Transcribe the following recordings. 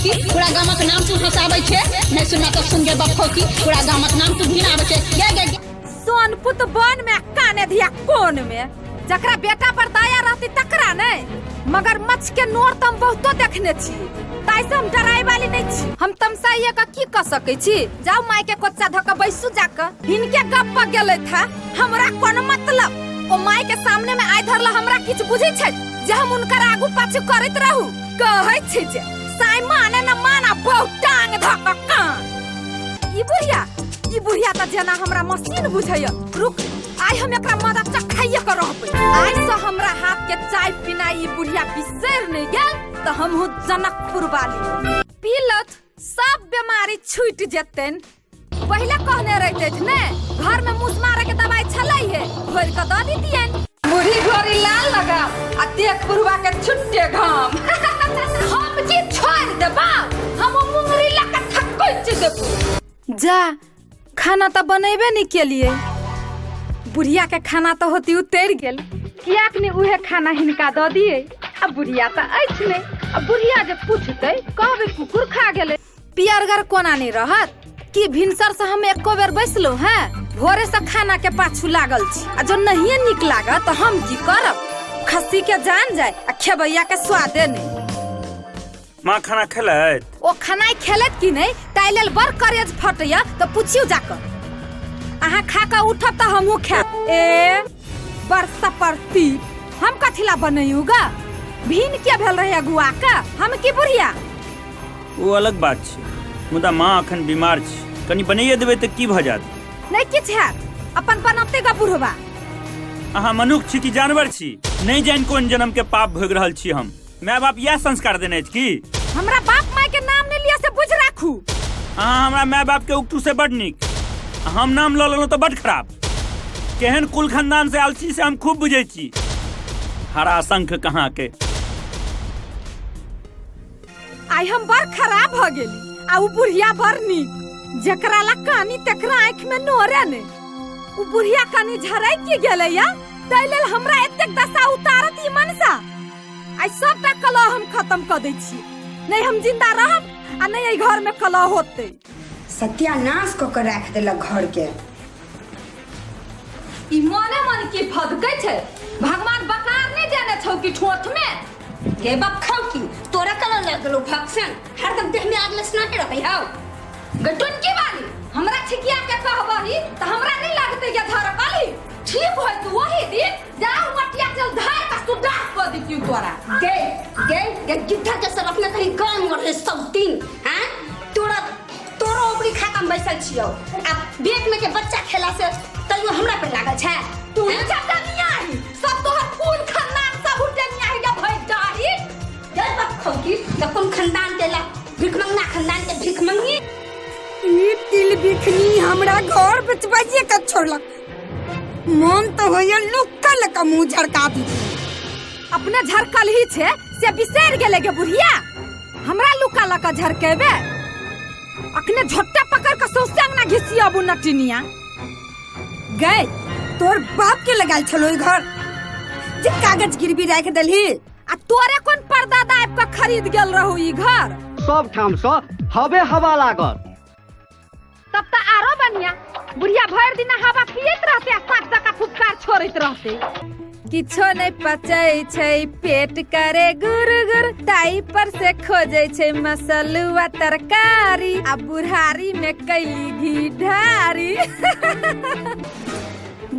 बपखौकी, पूरा गामक नाम तू हंसाबै छै। नहि सुनना तऽ सुन गे बपखौकी, पूरा गामक नाम तू घिनाबै छै। गे गे गे। सोनपुत वन में काने धिया कोन में, जकरा बेटा पर दया रहती तकरा नहीं। मगर मच्छ के नोर तो हम बहुतो देखने छी, ताहि से हम डराय वाली नहीं छी। हम तमसाइये का की कर सकै छी? जाओ माय के कोच्चा धऽ के बैसू जाके। हिनके गप पर गेलै था, हमरा कोन मतलब? ओ माय के सामने में आइ धरला हमरा किछु बुझै छै जे हम हुनकर आगू पाछू करैत रहू? कहै छी जे साई माने न माना, बहु टांग धऽ के कान। ई बुढ़िया, ई बुढ़िया तऽ जेना हमरा मशीन बुझैया। रुक, आइ हम एकरा मदद चखाइए के रहबै। आइ से हमरा हाथ के चाय पिनाइ ई बुढ़िया बिसरि नहि गेल तऽ हमहूँ जनकपुर वाली। पी लथ, सब बीमारी छूटि जेतनि। पहिले कहने रहिते ने, घर में मूस मारे के दवाई छलै हे, घोरि के दऽ दितियनि। मुरही घोरी लाल लगा आ देख बुढ़वा के छुट्टे घाम। हम की छोड़ देबा? हम मुंगरी लऽ के थकुच देबो। जा, खाना तऽ बनेबे नहीं केलिए। बुढ़िया के खाना तऽ होती उतर गेल, कियाक ने उहे खाना हिनका दऽ दिए? आ बुढ़िया तऽ अछि नहि, आ बुढ़िया जे पूछतै कहबै कुकुर खा गेलै। पियरगर कोना नहीं रहत? कि भिनसर से हम एको बेर बैसलो हैं? भोरे से खाना के पाछू लागल छी, आ जो नहिए निक लागत तऽ हम की करब? खस्सी के जान जाय आ खेबैया के स्वादे नहीं। माँ खाना खेलैत? ओ खाना खेलैत कि नहीं ताहि लेल बड़ करेज फटैया, तऽ पुछियौ जाकऽ। अहाँ खा कऽ उठब तऽ हमहूँ खायब। ए बड़ सपरती, हम कथी ला बनैयू गा? भिन के भेल रहे अगुआ के, हम की बुढ़िया? ओ अलग बात छै, मुदा माँ अखन बीमार छै, कनि बनाइए देबै तऽ की भऽ जायत? नहि किछु हैत, अपन बनौते गा बुढ़वा। अहाँ मनुख छी कि जानवर छी? नहि जानि कोन जन्म के पाप भोगि रहल छी हम। माय बाप इएह संस्कार देने अछि की? हमरा बाप माय के नाम नहि लिअ से बुझि राखू। अहाँ हमरा माय बाप के उकटू से बड नीक, आ हम नाम लऽ लेलहुँ तऽ बड खराब। केहन कुल खानदान से आयल छी से हम खूब बुझै छी। हरा शंख कहाँ के। आइ हम बड़ खराब भऽ गेली आ उ बुढ़िया बड़ नीक। जकरा ला कानी तकरा आँखि में नोरे ने। उ बुढ़िया कनी झरकि के गेलै या ताहि लेल हमरा एतेक दशा उतारत ई मनसा। आइ सबटा कलह हम खत्म कऽ दै छी। नहि हम जिंदा रहब आ नहि एहि घर में कलह होतै। सत्यानाश कऽ के राखि देलक घर के। ई मने मन की फदकै छै? भगवान बकार नहि देने छौ कि ठोठ में? गे बाप खाउ की तोरा कला लग गेलो भक्सन, हरदम देह में आग लसनाते रहै हौ। गे टुनकी वाली, हमरा छिकिया के कहबही त हमरा नहीं लगतै गे धरकली? ठीक होय तू वही दिन जाओ मटिया चल धार का सुडास क दितियौ तोरा। गे गे गे गिद्धा के सब अपना कहीं गांव मर रहे सब दिन। हैं तोरा तोरो ओकरी खाता में बैसल छियौ आ पेट में के बच्चा खेला से तैयो हमरा पे लागल छै। तू चटनिया ही सब तोहर कुल खानदान सब उठनिया ही गे भई जाही। जय बाप खौकी त कोन खानदान के ला भिखमंगना खानदान के भिखमंगी। ई तिल बिखनी हमरा घर बेचबाइए के छोड़लक। मन तो होइए लुक्का लका मुंह झड़का दी। अपने झरकल ही छे से बिसरि गेले गे बुढ़िया, हमरा लुका लका झरकेबे? अखने झोट्टा पकड़ के सौंसे अंगना घिसियाबू नटिनिया। गए तोर बाप के लगाल छलो ई घर जे कागज गिरवी राख देलही। आ तोरे कोन परदादा आबि के खरीद गेल रहू ई घर? सब ठाम सँ हवे हवा लागल। तब तऽ आरो बढ़िया, बुढ़िया भरि दिन हवा पियैत रहते आ साग जका फुफकार छोड़ैत रहते। किछो नहि पचै छै, पेट करे गुर गुर, ताई पर से खोजै छै मसलुआ तरकारी, आ बुढ़ारी में कैली घी ढारी।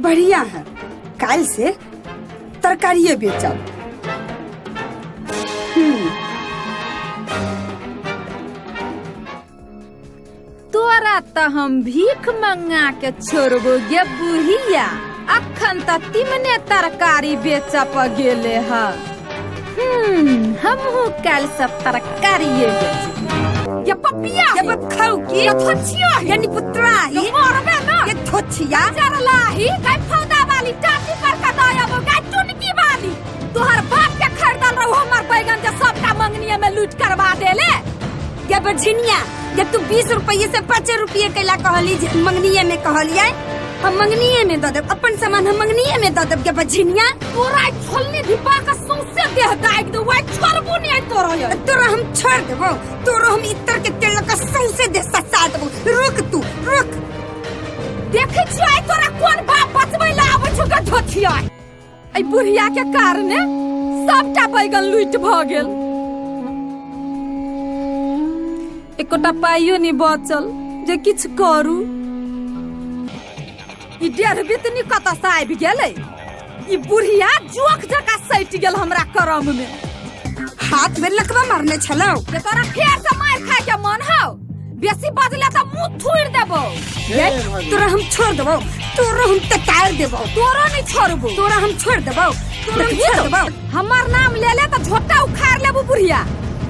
बढ़िया है, काल से तरकारिए बेचब। तोरा तऽ हम भीख मंगा के छोड़बो गे बुढ़िया, अखन तऽ तिमने तरकारी बेचऽ पर गेले ह। हमहूँ काल्हि से तरकारिए बेचब। ये पपिया ये बाप खाऊ की ये थोचिया ये निपुत्रा ही ये मरबे ना ये थोचिया चरला ही गाय फौदा वाली टाटी पर का दयाबो गाय टुनकी वाली। तोहर बाप के खरीदल रहू हमर बैगन जे सबटा मंगनिया में लूट करवा देले। ये बझिनिया, जब तू 20 रुपये से 5 रुपये कैला कहली जे मंगनिया में कहलिए हम मंगनिए में दऽ देब अपन सामान, हम मंगनिए में दऽ देब गे बझिनिया। तोरा ई छोलनी धिपा के सौंसे देह दागि देबो आइ, छोड़बो नहि आइ तोरा यै। तोरा हम छोड़ देबो? तोरा हम इतर के तेल लगा सौंसे देह ससा देबो। रुक तू, रुक। देखै छियै आइ तोरा कोन बाप बचबै लए आबै छौ गे धोथिया। एहि बुढ़िया के कारणे सबटा बैगन लूटि भऽ गेल, एकोटा पाइयो नहि बचल जे किछु करू। ई डेढ़ बितनी कतऽ से आबि गेलै? ई बुढ़िया जोख जकाँ सटि गेल हमरा करम में। हाथ में लकवा मारने छलौ। जे तोरा फेर से मारि खाय के मन हौ? बेसी बजले तऽ मुंह थुड़ि देबौ। ये, तोरा हम छोड़ देबो? तोरा हम ततार देबो। तोरो नहीं छोड़बो। तोरा हम छोड़ देबो? तोरा हम छोड़ देबो? हमर नाम ले ले तऽ झोटा उखाड़ लेबू बुढ़िया।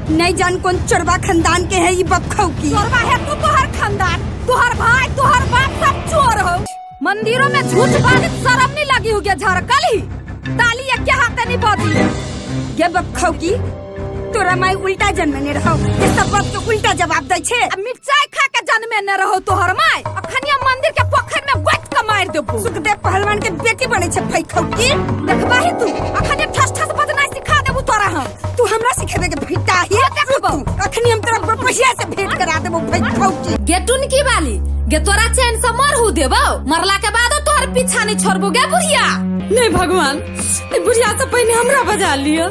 नहीं जान कौन चोरबा खानदान के है ये बपखौ की। चोरबा है तू, तोहर खानदान, तोहर भाई, तोहर बाप सब चोर हो। मंदिरों में झूठ बाजित शर्म नहीं लगी हो गया? झरकल ही ताली एक हाथे नहीं बजी। गे बपखौ की, तोरा माई उल्टा जन्मने रहो ये सब बात के उल्टा जवाब दै छे। आ मिर्चाई खा के जन्मे न रहो तोहर माय, अखनिया मंदिर के पोखर में गोत के मार देबो। सुखदेव पहलवान के बेटी बने छे फैखौ की। देखबाही तू, अखनिया ठस ठस बजनाइ सिखा देबू तोरा हम। तू हमरा सिखेबे के फिटा ही? देखबो। अखनी हम तोरा बपहिया से भेंट करा देबो फैखौ की। गेटुन की वाली गे, तोरा चैन से मरहू देबो? मरला के बादो तोहर पीछा नहीं छोड़बो गे बुढ़िया। नहीं भगवान, ई बुढ़िया से पहिने हमरा बजा लियो।